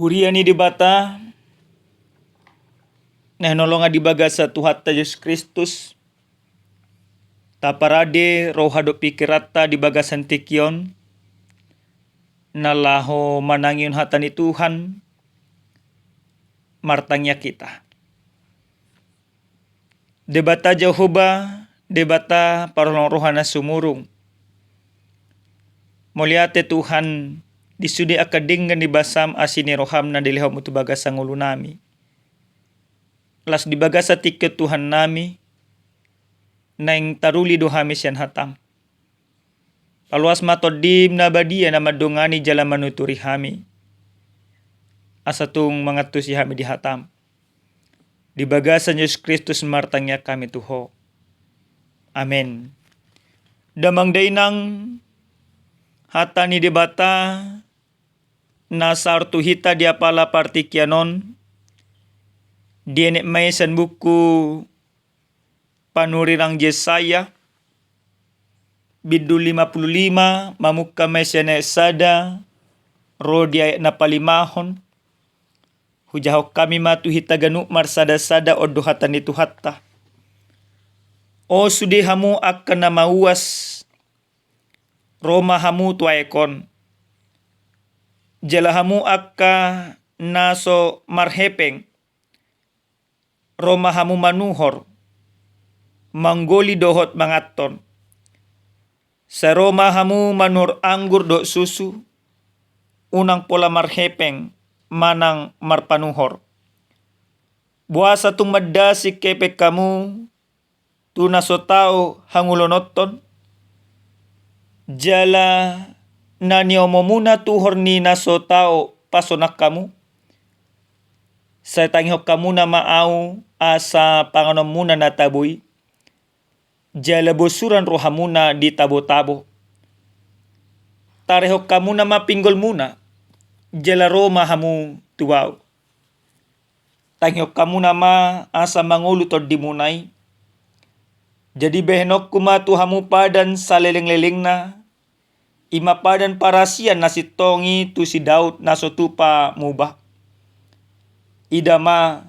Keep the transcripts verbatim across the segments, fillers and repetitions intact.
Huria ni Debata, na hinaholongan di bagasan Tuhanta Jesus Kristus, taparade roha dohot pikiranta di bagasan tingki on, na laho manangihon hata ni Tuhan, martangiang hita. Debata Jahowa, Debata parholong roha na sumurung. Mauliate Tuhan, di sude angka denggan ni basaM asi ni rohaM na dilehonMu tu bagasan ngolunami. Laos di bagasan tingki on Tuhannami, naeng taruli do hami sian hataM. Paloas ma TondiM na badia na mandongani jala manuturi hami, asa tung mangantusi hami di hataM. Di bagasan Jesus Kristus martangiang hami tu Ho. Amen. Damang dainang, hata ni Debata na sahat tu hita di apala partingkian on, dienet ma i sian buku panurirang Jesaya, bindu lima pulu lima, mamungka ma i sian ayat sada ro di ayat na palimahon. Hujahahon hami ma tu hita ganup marsada-sada, on do hata ni Tuhanta. O sude hamu angka na mauas, ro ma hamu tu aek on. Jala hamu angka na so marhepeng, ro ma hamu manuhor, manggoli dohot manganhon. Sai ro ma hamu manuhor anggur dohot susu, unang pola marhepeng manang marpanuhor. Boasa tung mandasing hepeng hamu tu na so tau hangoluononhon? Jala na niomomuna tuhor ni na so tau pasonang hamu? Sai tangihon hamuna ma Ahu asa panganonmuna na tabo i, jala bosuran rohamuna di tabo-tabo. Tarehon hamuna ma pinggolmuna, jala ro ma hamu tu Ahu. Tangihon hamuna ma asa mangolu tondimuna i. Jadi bahenonku ma tu hamu padan saleleng-lelengna, i ma padan parasian na sintong i tu si Daud na so tupa mubah. Ida ma,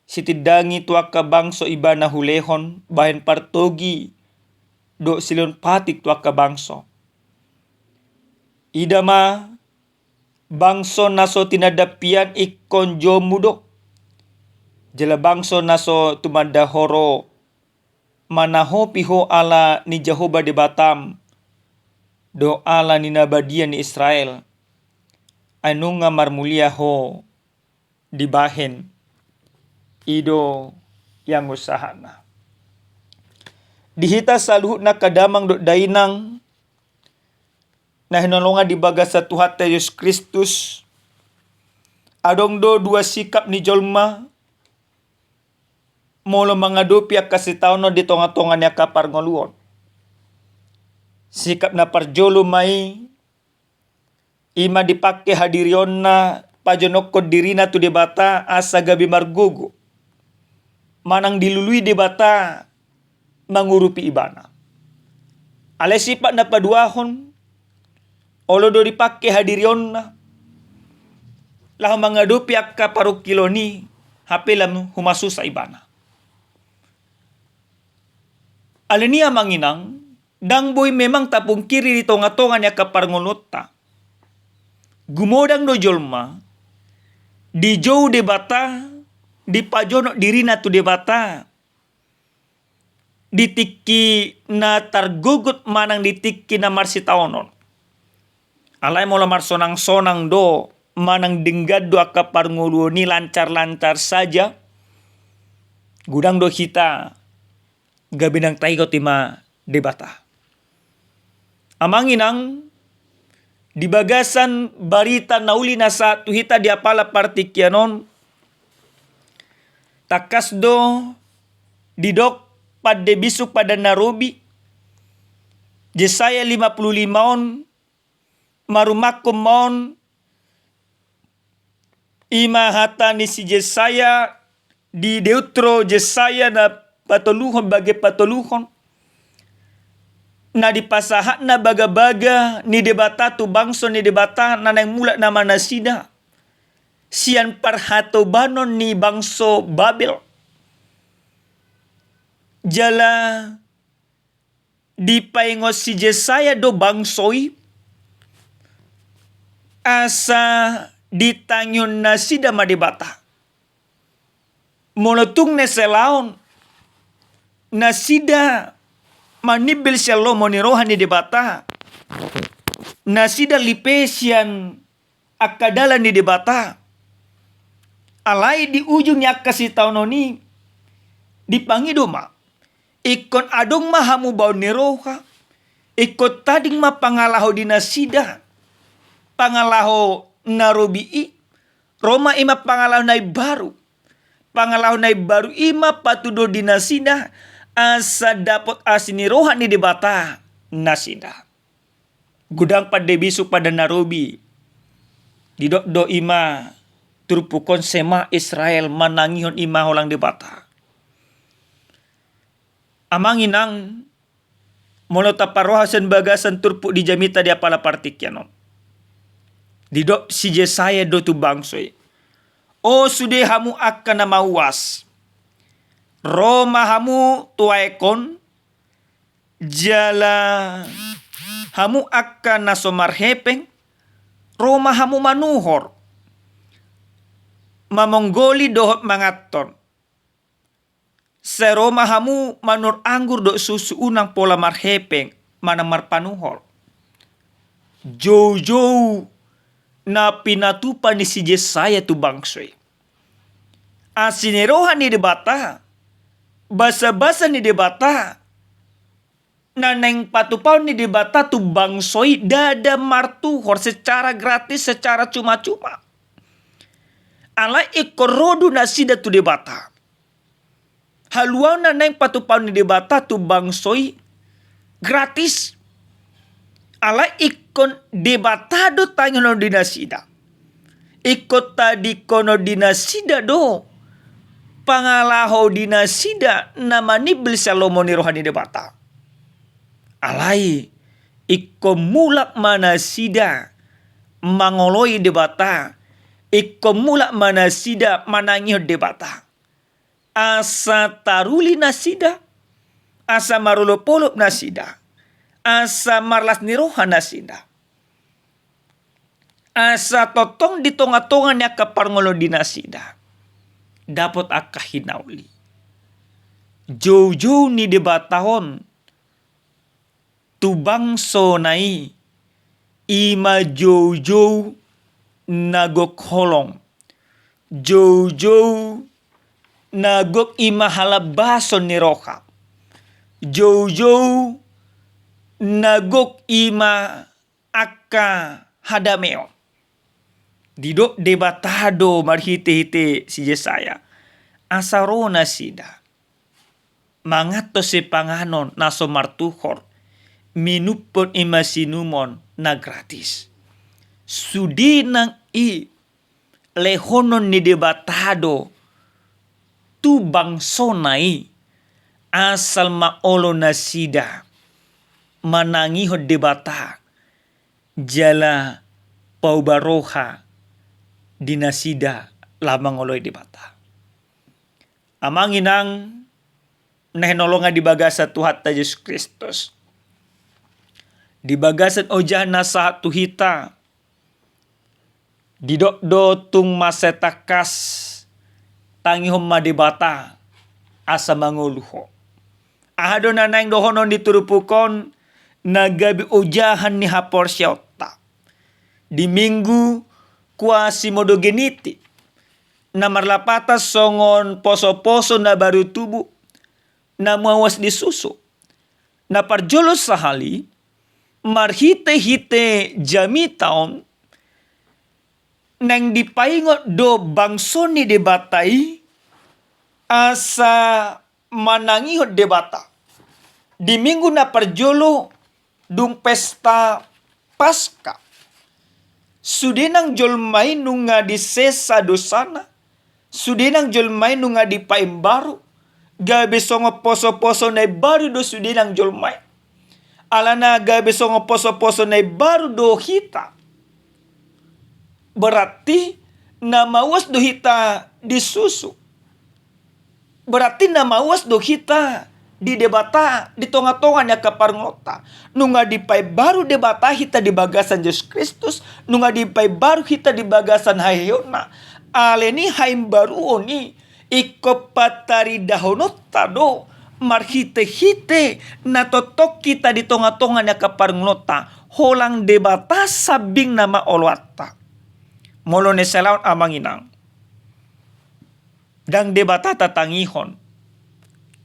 sitindangi tu angka bangso ibana hulehon bahen partogi dohot silehon patik tu angka bangso. Ida ma, bangso na so tinandampian ingkon jouonmu do. Jala bangso na so tumanda ho ro, manahopi ho ala ni Jahowa Debatam, dohot ala ni na badia ni Israel. Ai nunga marmulia ho dibahen. I do ianggo sahatna. Di hita saluhutna angka damang dohot dainang na hinaholongan di bagasan Tuhanta Jesus Kristus, adong do dua sikap ni jolma molo mangadopi angka sitaonon di tonga-tonga ni angka parngoluon. Sikap na parjolo ma i, i ma dipangke hadirionna pajonokhon dirina tu Debata asa gabe margogo, manang dilului Debata mangurupi ibana. Alai sipat na paduahon, olo do dipangke hadirionna laho mangadopi angka parungkilon i, hape lam humasusa ibana. Alani i amang inang, ndang boi memang tapungkiri di tonga-tonga ni angka parngoluonta. Gumodang do jolma dijou Debata, dipajonok dirina tu Debata di tingki na targogot manang di tingki na marsitaonon. Alai molo marsonang-sonang do manang denggan do angka parngoluon i lancar-lancar saja, godang do hita gabe ndang taingot i ma Debata. Amang inang, di bagasan barita na uli na sahat tu hita di apala partingkian on, tangkas do didok pande bisuk padan na robi, Jesaya lima pulu lima on, marumangkon ma on, i ma hata ni si Jesaya di Deutro Jesaya na patoluhon, bagian patoluhon, na dipasahatna bagabaga ni Debata tu bangso ni Debata na naeng mulak nama nasida. sian parhatobanon ni bangso Babel. Jala dipaingot si Jesaya do bangso i asa ditangihon nasida ma Debata. Molo tung na salaon nasida manimbil sian lomo ni roha ni Debata, nasida lipe sian angka dalan ni Debata. Alai di ujung ni angka sitaonon i dipangido ma, ingkon adong ma hamubaon ni roha, ingkon tading ma pangalaho di nasida, pangalaho na robi i, ro ma i ma pangalaho na imbaru. Pangalaho na imbaru i ma patuduhon di nasida asa dapot asi ni roha ni Debata nasida. Godang pande bisuk pande na robi. Didok do i ma turpuk on, Shema Israel, manangihon i ma holan Debata. Amang inang, molo taparroha sian bagasan turpuk di jamita di apala partingkian on, didok si Jesaya do tu bangso i, o sude hamu angka na mauas, ro ma hamu tu aek on, jala hamu angka na so marhepeng, ro ma hamu manuhor, mamonggoli dohot manganhon. Sai ro ma hamu manuhor anggur dohot susu unang pola marhepeng manang marpanuhor. Joujou na pinatupa ni si Jesaya tu bangso i. Asi ni roha ni Debata, basabasa ni Debata, na naeng patupaon ni Debata tu bangso i ndada martuhor, secara gratis, secara cuma-cuma. Alai ingkon ro do nasida tu Debata. Haluaon na naeng patupaon ni Debata tu bangso i gratis. Alai ingkon Debata do tangihonon di nasida. Ingkon tadingkonon di nasida do pangalaho di nasida na manimbil sian lomo ni roha ni Debata. Alai ingkon mulak ma nasida mangoloi Debata. Ingkon mulak ma nasida manangihon Debata. Asa taruli nasida, asa marolopolop nasida, asa marlas ni roha nasida, asa tongtong di tongatonga ni angka parngoluon di nasida dapot angka hinauli. Joujou ni Debata on tu bangsona i, i ma joujou na gok holong, joujou na gok i ma halambason ni roha, joujou na gok i ma angka hadameon. Didok Debata do marhitehite si Jesaya, asa ro nasida manganhon sipanganon na so martuhor, minuphon i ma siinumon na gratis. Sude nang i lehonon ni Debata do tu bangsona i, asal ma olo nasida manangihon Debata jala pauba roha di nasida laho mangoloi Debata. Amang inang na hinaholongan di bagasan Tuhanta Jesus Kristus, di bagasan ojahan na sahat tu hita, didok do tung mansai tangkas tangihon ma Debata asa mangolu ho. Aha do na naeng dohonon di turpuk on na gabe ojahan ni haporseaonta di Minggu Quasimodogeniti, na marlapatan songon posoposo na baru tubu na mauas di susu. Na parjolo sahali, marhitehite jamita on, naeng dipaingot do bangso ni Debata i asa manangihon Debata. Di Minggu na parjolo dung pesta Paska, sude nang jolma i nunga disesa dosana, sude nang jolma i nunga dipaimbaru, gabe songon posoposo na imbaru do sude nang jolma i. Alana gabe songon posoposo na imbaru do hita, berarti Na mauas do hita di susu. Berarti na mauas do hita di Debata di tonga-tonga ni angka parngoluonta. Nunga dipaimbaru Debata hita di bagasan Jesus Kristus, nunga dipaimbaru hita di bagasan haheheonna. Alani i haimbaruon i ingkon pataridahononta do marhite-hite na tongtong hita di tonga-tonga ni angka parngoluonta. Holan Debata sambing nama oloanta. Molo na selaon amang inang, ndang Debata tatangihon,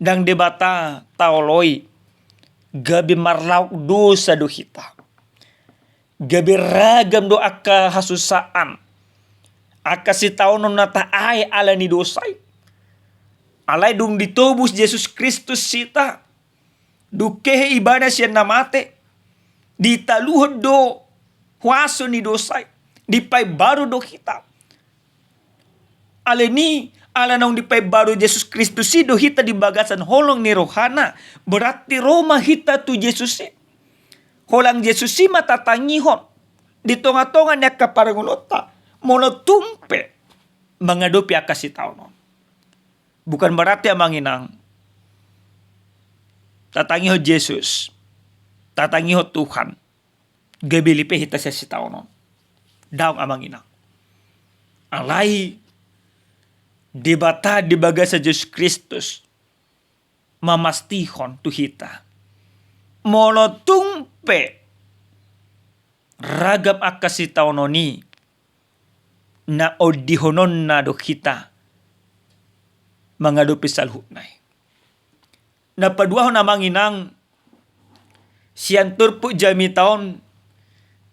ndang Debata taoloi, gabe marlaok dosa do hita. Gabe ragam do angka hasusaan, angka sitaonon na tabaen alani dosa i. Alai dung ditobus Jesus Kristus hita, dung hehe ibana sian na mate, ditaluhon do huaso ni dosa i, dipaimbaru do hita. Alani i, ala naung dipaimbaru Jesus Kristus i do hita di bagasan holong ni rohana, berarti ro ma hita tu Jesus i. Holan Jesus i ma tatangihon di tonga-tonga ni angka parngoluonta, molo tung pe mangadopi angka sitaonon. Bukan berarti amang inang, tatangihon Jesus, tatangihon Tuhan, gabe lipe hita sian sitaonon. Daong amang inang. Alai Debata di bagasan Jesus Kristus mamastihon tu hita, molo tung pe ragam angka sitaonon i, na ondihononna do hita mangadopi saluhutna i. Na paduahon amang inang, sian turpuk jamita on,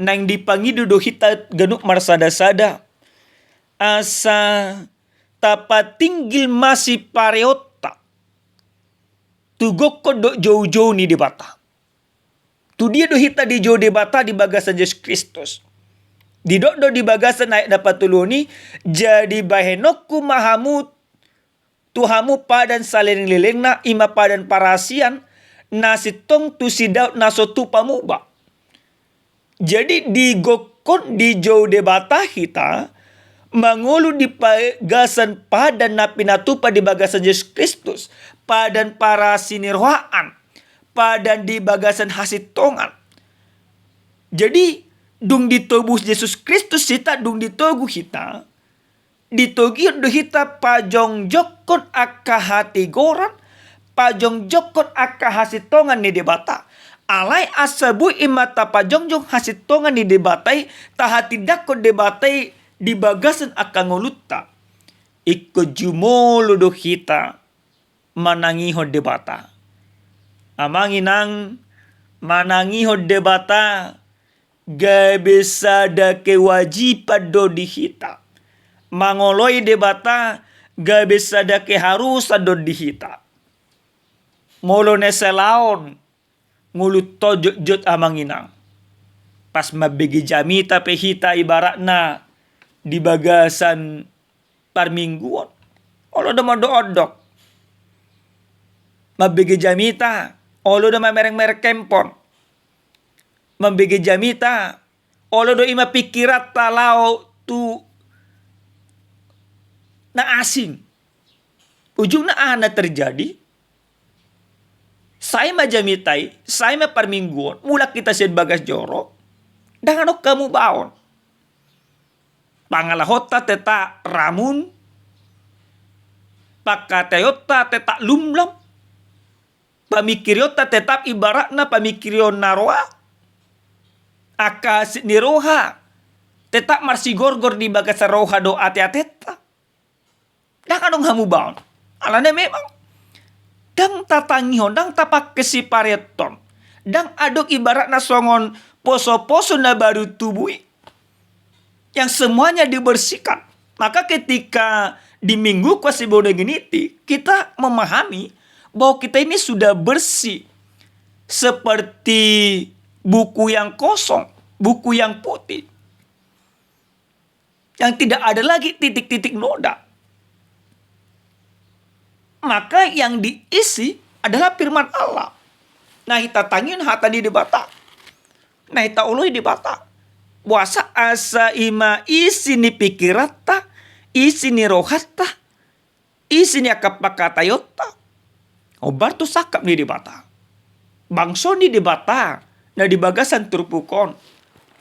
naeng dipangido do hita ganup marsada-sada, asa tapatinggil ma sipareonta tu gokhon dohot joujou ni Debata. Tu dia do hita dijou Debata? Di bagasan Jesus Kristus. Didok do di bagasan ayat na patoluhon i, jadi bahenonku ma hamu tu hamu padan saleleng-lelengna, i ma padan parasian, na sintong tu si Daud na so tupa muba. Jadi di gokhon dijou Debata hita, mangolu di bagasan padan na pinatupa di bagasan Jesus Kristus, padan parasinirohaan, padan di bagasan hasintongan. Jadi dung ditobus Jesus Kristus hita, dung ditogu hita, ditogihon do hita pajongjongkon angka hatigoran, pajongjongkon angka hasintongan ni Debata. Alai asa boi ma tapajongjong hasintongan ni Debata i, tahatindangkon Debata i di bagasan angka ngolunta, ingkon jumolo do hita manangihon Debata. Amang inang, manangihon Debata gabe sada kewajiban do di hita. Mangoloi Debata gabe sada keharusan do di hita. Molo na selaon ngolunta on jotjot amang inang, pas mambege jamita pe hita ibaratna di bagasan parmingguon, olo do mondok-ondok. Mambege jamita, olo do mamereng-mereng hempon. Mambege jamita, olo do i ma pingkiranta laho tu na asing. Ujungna aha na terjadi? Sae ma jamita i, sae ma parmingguon, mulak hita sian bagas joro, ndang adong hamubaon. Pangalahonta tetap ramun, pangkataionta tetap lumlam, pamingkirionta tetap ibaratna pamingkirion na roa, angka hansit ni roha tetap marsigorgor di bagasan roha dohot ate-atenta. Ndang adong hamubaon. Alana memang ndang tatangihon, ndang tapangke sipareonta on. Ndang adong ibaratna songon poso-poso na baru tubuh i yang semuanya dibersihkan. Maka ketika di Minggu Quasi Bonum Initi, kita memahami bahwa kita ini sudah bersih seperti buku yang kosong, buku yang putih, yang tidak ada lagi titik-titik noda. Maka yang diisi adalah firman Allah. Na hita tangihon hata ni Debata. Na hita oloi Debata. Boasa? Asa i ma isi ni pingkiranta, isi ni rohanta, isi ni angka pangkataionta, hombar tu sangkap ni Debata. Bangso ni Debata na di bagasan turpuk on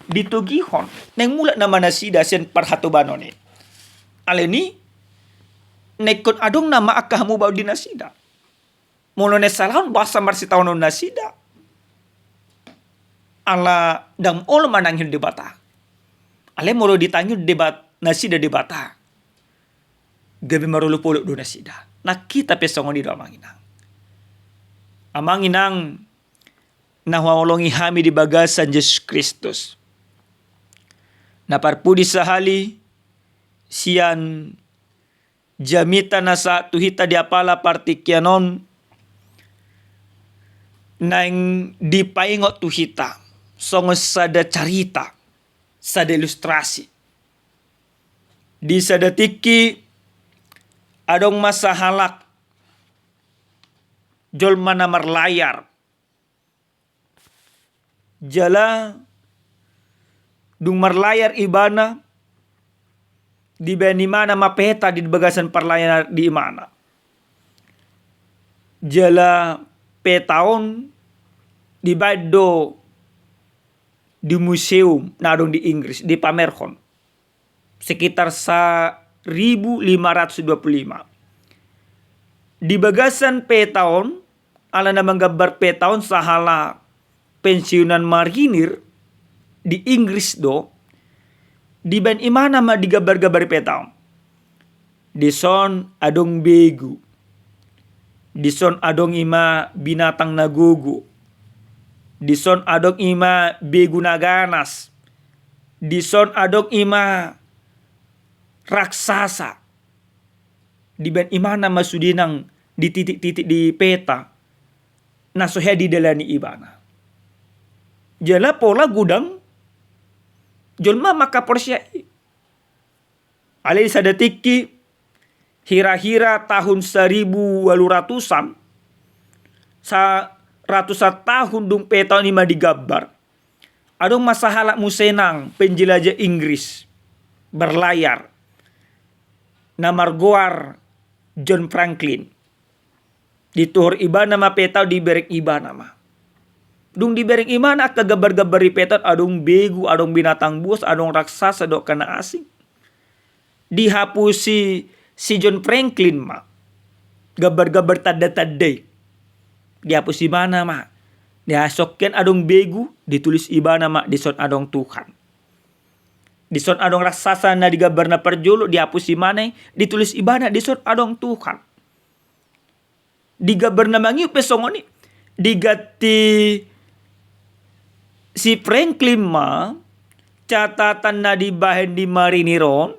ditogihon, naeng mulak nama nasida sian parhatobanon i. Alani i, na ingkon adong nama angka hamubaon di nasida. Molo na salahon, boasa marsitaonon nasida? Ala ndang olo manangihon Debata. Alai molo ditangihon Debat-, nasida Debata, gabe marolopolop do nasida. Nang hita pe songon i do, amang inang. Amang inang, na huhaholongi hami di bagasan Jesus Kristus. Na parpudi sahali, sian jamita na sahat tu hita di apala partingkian on, naeng dipaingot tu hita songon sada carita, sada ilustrasi. Di sada tingki adong ma sahalak jolma na marlayar. Jala dung marlayar ibana, dibaen imana ma peta di bagasan parlayar ni imana. Jala peta on dibaen do di museum na adong di Inggris, dipamerhon. Sekitar saribu lima ratus dua puluh lima. Di bagasan peta on, ala na manggambar peta on sahalak pensiunan marinir di Inggris do, dibaen imana ma digambar-gambari peta on. Dison adong begu. Dison adong i ma binatang na gogo. Dison adong i ma begu na ganas. Dison adong i ma raksasa. Dibaen imana ma sude nang di titik-titik di peta na so hea didalani ibana. Jala pola godang jolma mangkaporseai. Alai di sada tingki, hira-hira tahun saribu ualu ratusan, sa-, ratusan tahun dung peta on i ma digambar, adong ma sahalak muse nang penjelajah Inggris berlayar na margoar John Franklin. Dituhor ibana ma peta on, dibereng ibana ma. Dung dibereng ibana angka gambar-gambar di peta on, adong begu, adong binatang buas, adong raksasa dohot angka na asing. Dihapusi si John Franklin ma gambar-gambar tanda-tanda i. Dihapus ibana ma. Nah, songon adong begu, ditulis ibana ma, dison adong Tuhan. Dison adong raksasa na digambar na parjolo, dihapus ibana i, ditulis ibana, dison adong Tuhan. Di gambar na mangihut pe songon i, diganti si Franklin ma catatan na dibahen di marinir on,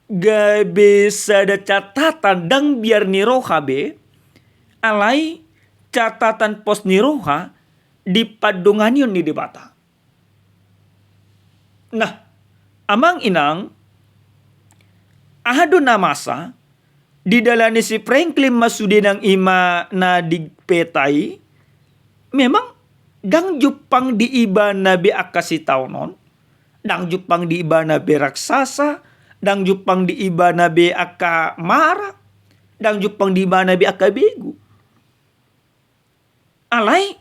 gabe sada catatan ndang biar ni roha be, alai catatan pos ni roha di pandonganion ni Debata. Nah, amang inang, aha do na masa, didalani si Franklin ma sude nang i ma na di peta i, memang ndang jumpang di ibana be angka sitaonon, ndang jumpang di ibana be raksasa, ndang jumpang di ibana be angka mara, ndang jumpang di ibana be angka begu. Alai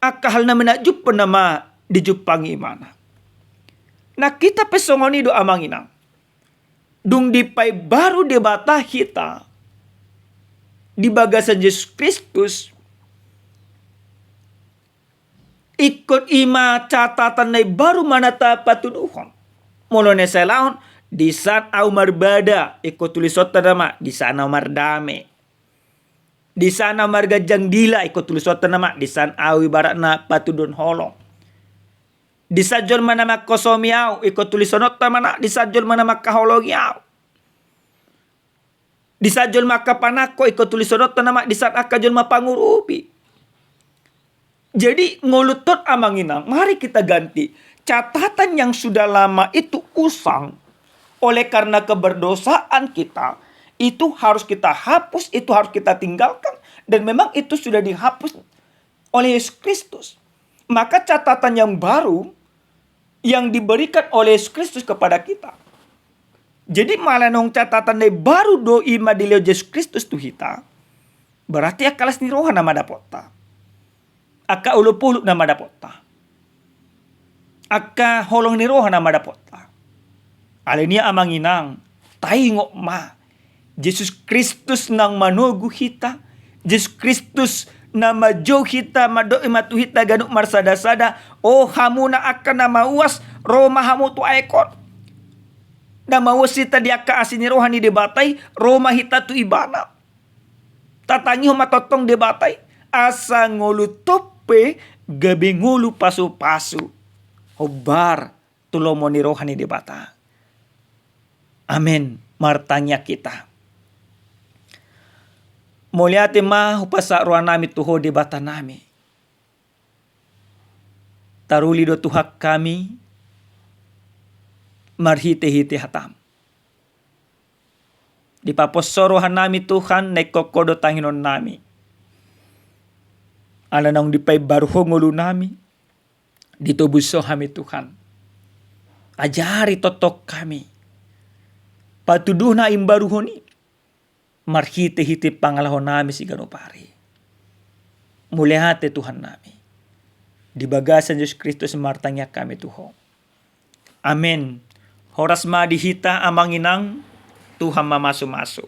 angka hal na menakjubkan nama dijumpangi ibana. Nah, hita pe songon i do, amang inang. Dung dipaimbaru Debata hita di bagasan Jesus Kristus, ingkon i ma catatan na imbaru ma na tapatuduhon. Molo na salahon, di san ahu marbada, ingkon tulisonta nama, di san ahu mardame. Di san ahu marganjang dila, ingkon tulisonta nama, di san ahu ibaratna patuduhon holong. Di san jolma na mangkosomi ahu, ingkon tulisononta nama, di san jolma na mangkaholongi ahu. Di san jolma angka panangko, ingkon tulisononta nama, di san angka jolma pangurupi. Jadi, ngolunta on, amang inang, mari kita ganti. Catatan yang sudah lama itu usang oleh karena keberdosaan kita, itu harus kita hapus, itu harus kita tinggalkan, dan memang itu sudah dihapus oleh Yesus Kristus. Maka catatan yang baru yang diberikan oleh Yesus Kristus kepada kita. Jadi molo naung catatan na imbaru do i ma dilehon Jesus Kristus tu hita, berarti angka las ni roha nama dapotta. Angka olopolop nama dapotta. Angka holong ni roha nama dapotta. Alani i amang inang, taingot ma. Jesus Kristus naung manogu hita. Jesus Kristus na manjou hita, mandok i ma tu hita ganup marsadasada, o hamuna angka na mauas, ro ma hamu tu aek on. Na mauas hita di angka asi ni roha ni Debata i, ro ma hita tu Ibana. Tatangihon ma tongtong Debata i, asa ngolu tompa gabe ngolu pasupasu. Hombar tu lomo ni roha ni Debata. Amen. Martangiang hita. Mauliate ma hupasahat rohanami tu Ho Debata nami. Taruli do Tuhan hami marhitehite hataM. Dipaposo rohanami Tuhan, naingkon Ho do tangiangonnami. Ala naung dipaimbaru Ho ngolunami, ditobus Ho hami Tuhan. Ajari tongtong hami patuduhon na imbaruhon i marhitehite pangalahonami siganup ari. Mauliate Tuhannami. Di bagasan Jesus Kristus martangiang hami tu Ho. Amen. Horas ma di hita amang inang, Tuhan ma mamasumasu.